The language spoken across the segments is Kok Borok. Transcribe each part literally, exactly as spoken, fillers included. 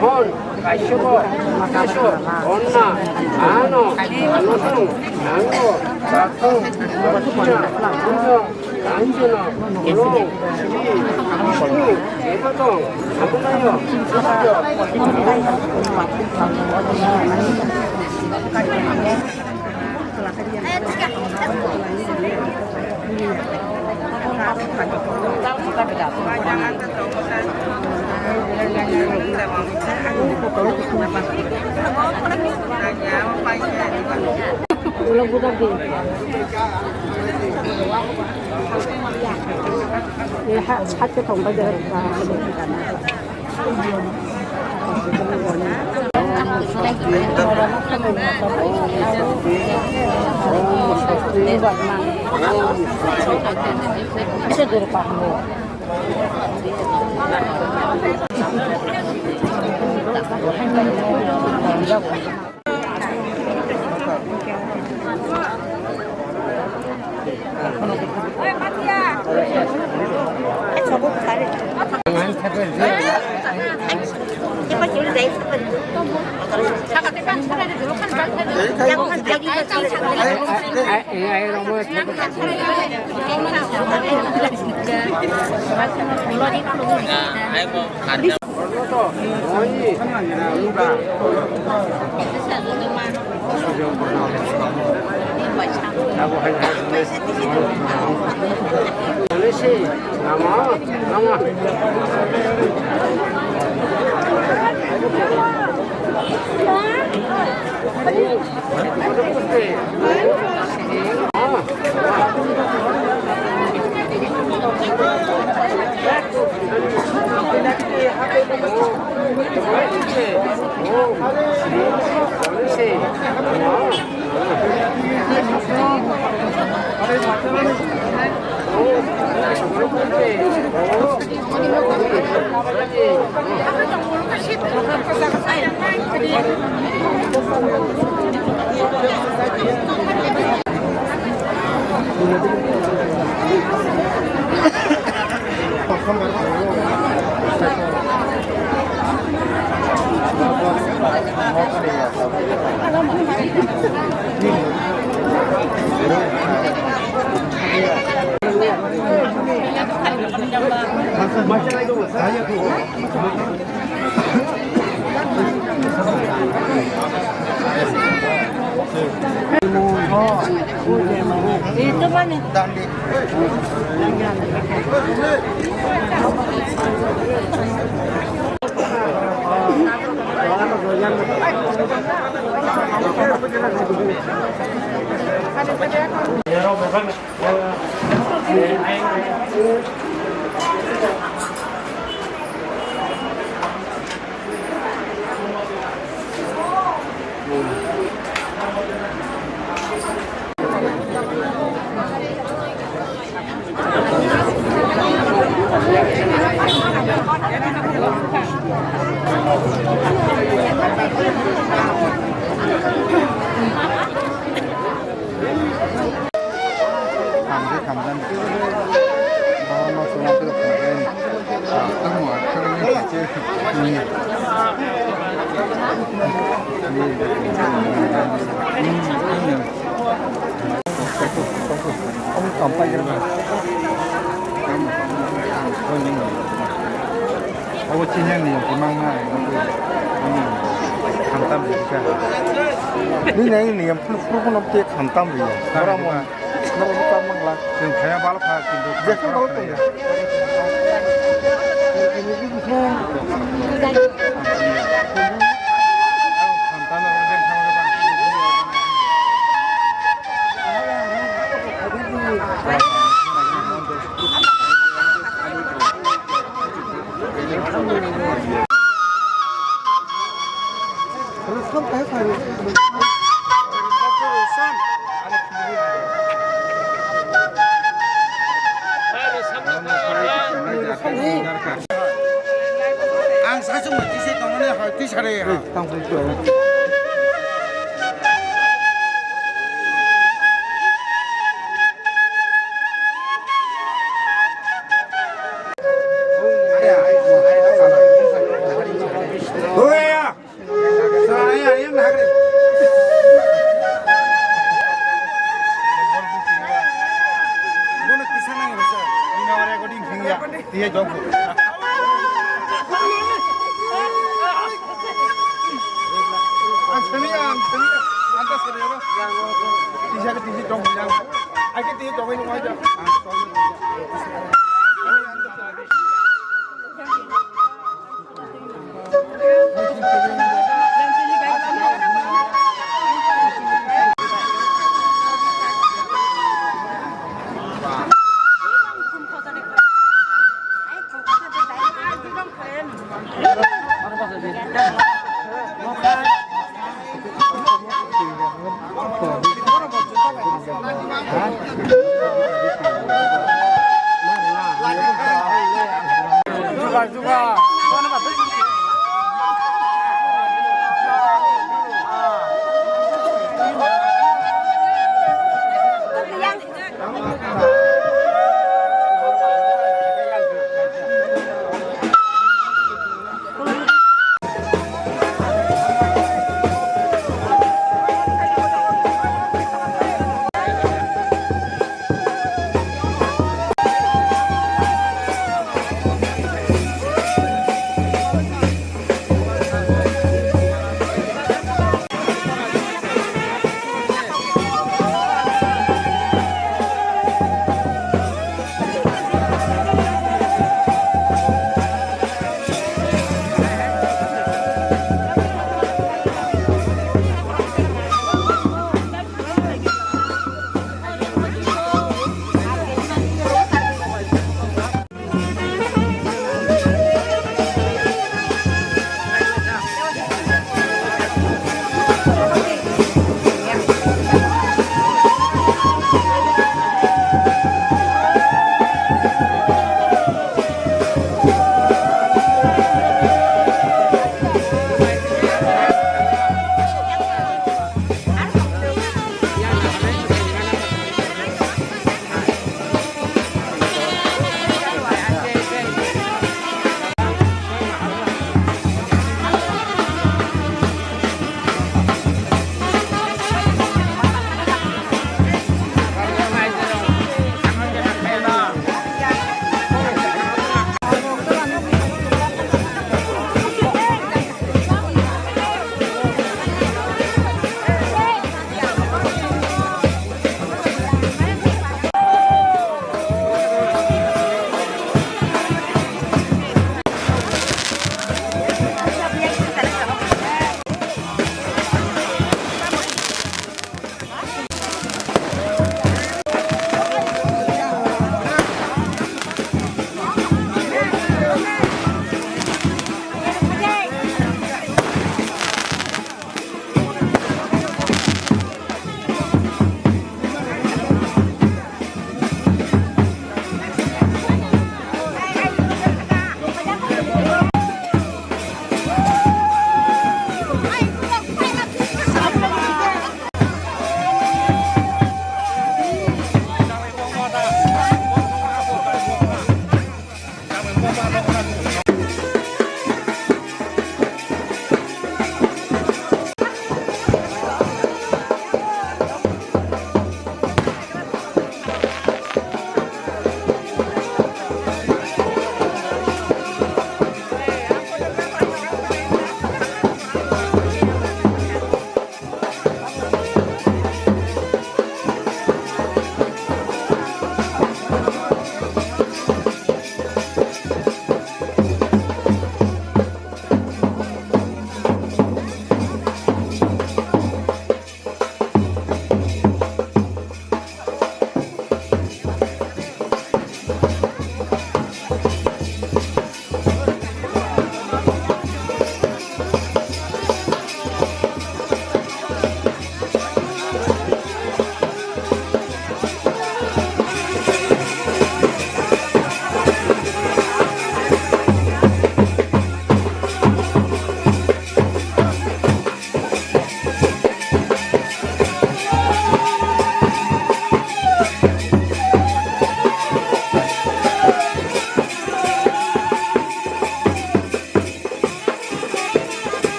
Hon, kaisyobo, kaisyo, honna, ano, anosong, nango, bakong, bakuna, bujong, kanjono, bolong, sri, bishnu, ebotong, abonayo, sutyo. Obo chini ni yang kimang na, ini khantam rikha. Ini yang ini yang pun pun pun oke khantam rikha. Ora mo, ora mo kamang la. Yang kaya balok ha, kintu. Biasa balok ya.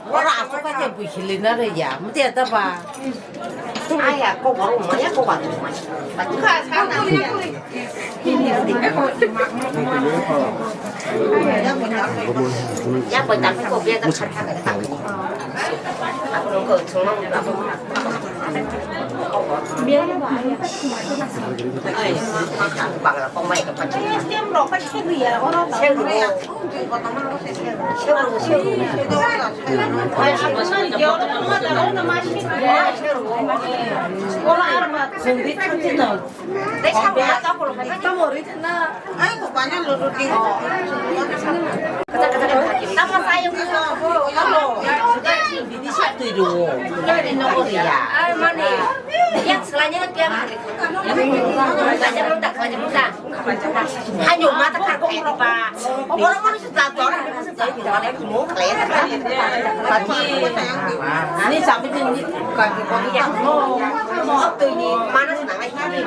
Ora asuk aja buisili na re ya, mesti ada ba. Aya, kok baru maya, kok baru maya. Ya, buat tapi kok biar tak kata kata. Aku nunggu semua. Bini sak twi rwo. Gari nogo riya. Ar mani, yang selanya piang. Belajar lu tak, belajar lu tak. Hanya mata karko ini, Pak. Orang mana sudah tahu, orang mana sudah tahu, mana itu mau kalian. Ini sampai ini kaki kaki yang mau. Mau apa ini? Mana senang lagi ini?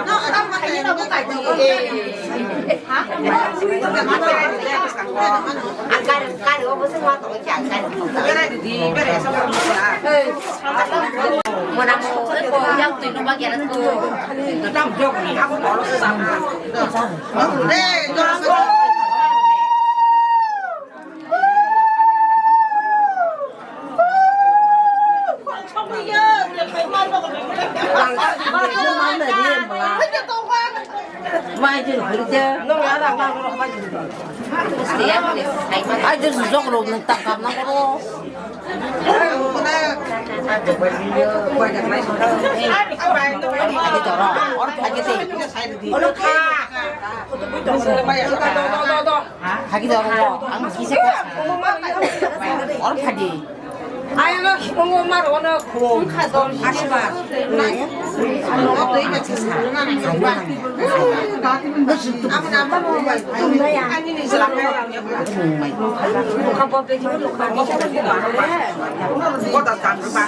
Akar, kar, obo se ma tong kya, kar. Mona mo, ko yang tu no ba kya ko. Ai, jor sujok rok nang tang kam nang koro. Agi toro, or agi te. Olo kha. Hagi do ro, ang kisa ko. Or phadi. Ayo, mo mar ono khum. Asba. Ano tei ka chasa. Ani ni jala. Kota tanpa.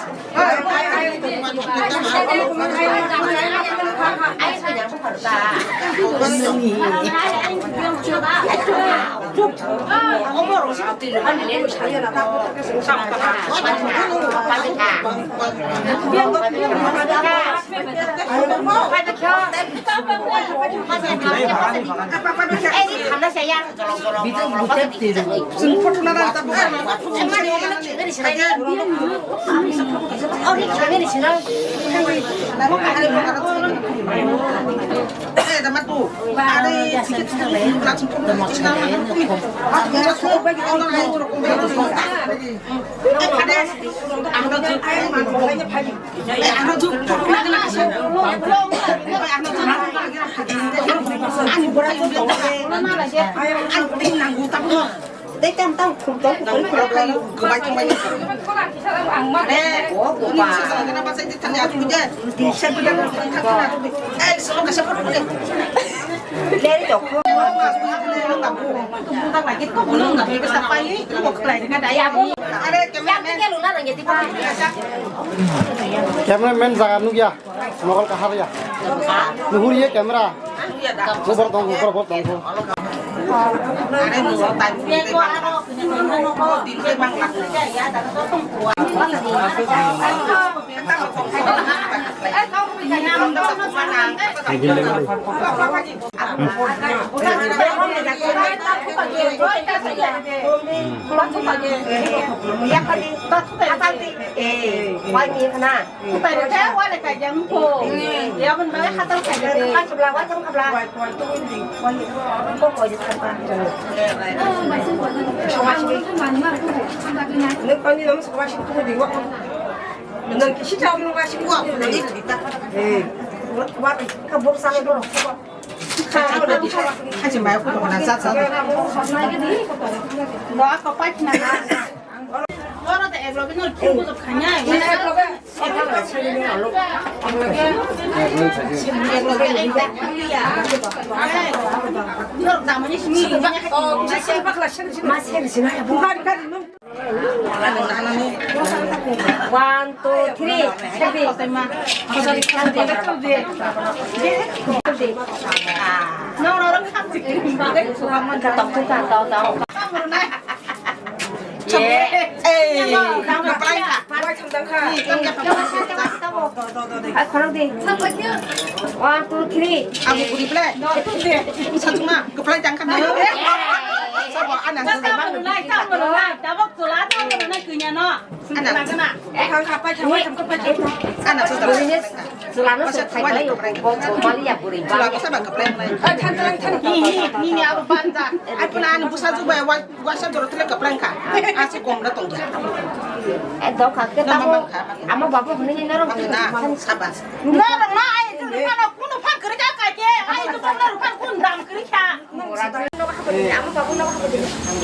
Tei tam tam khum tong khum khum khum. Gobai tong bai. Eh, oh, gobai. Eh, solo ka sa photo de. Leri jok. Are, cameraman. Cameraman jaga nugya. Mobile kahar ya. Nuhur ye camera. Nuhur tong, nuhur tong. Eh, wani khana. Kupai rwkhe wale kaijak mukho. Yaboni bagwi hatal khaijak de. Kasubla, wai tong khabla. Kok koi de thapa. Nwng pani nang soba sing tong di wa. Nwng kisi chao nwng wa sing wa. Eh. Wa ka bok sa ko. Hachi mai ko na cha cha. Wa ko pa na. One, two, three, selfie. Selfie. Selfie. Katok tu katok tau. Ei, kaplai kha. Hai, khorok di. One, two, three. Abo buri ble. Sachuma, kaplai tang kha. Sabo, anang. Tabok chula, tabok chula, kunya no. Anang. Anang, sachuma. Buri ni chula no. Masa se khai kuai lai, lai kaplai. Bo, bo, mali ya buri. Chula ko sabo kaplai. Ni, ni, ni abo banja. Ai puna anu busa juba, wai. Waisa jora tele kapleng kha. Asi kom na tong ja. Eh, dok kha ke. Nama tamo mang kha, mang kha. Amo babu hwnwi ni norok. Mang na, sabas. Norok na ai tu ni mano kuno phan kri ka ka ke. Ai tu phan norok phan kun dam kri kha. Amo babu no hapa ni.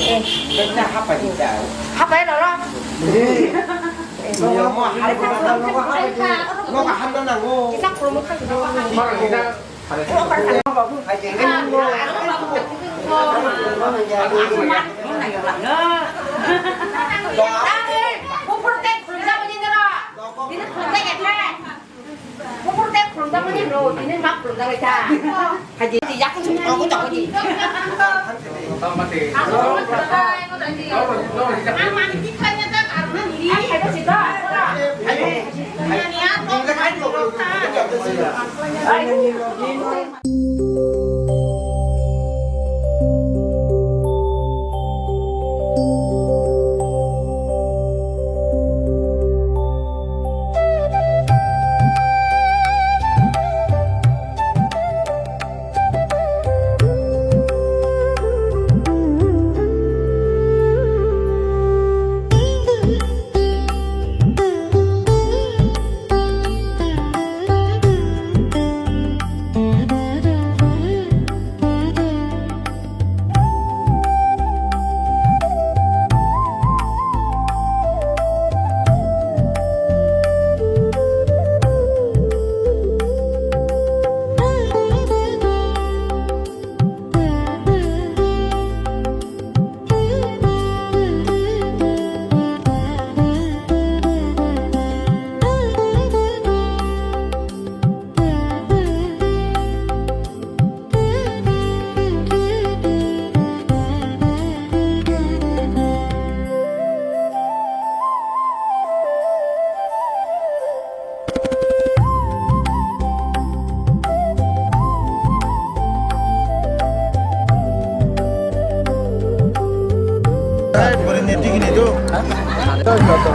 Eh. Kena hapa ni da. Hapa ya lolo. Eh. Yo mo hapa ni da. Mo ka handa na ngo. Kita promo kha. Mo ka handa.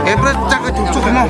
Every chakha chukchuk mo.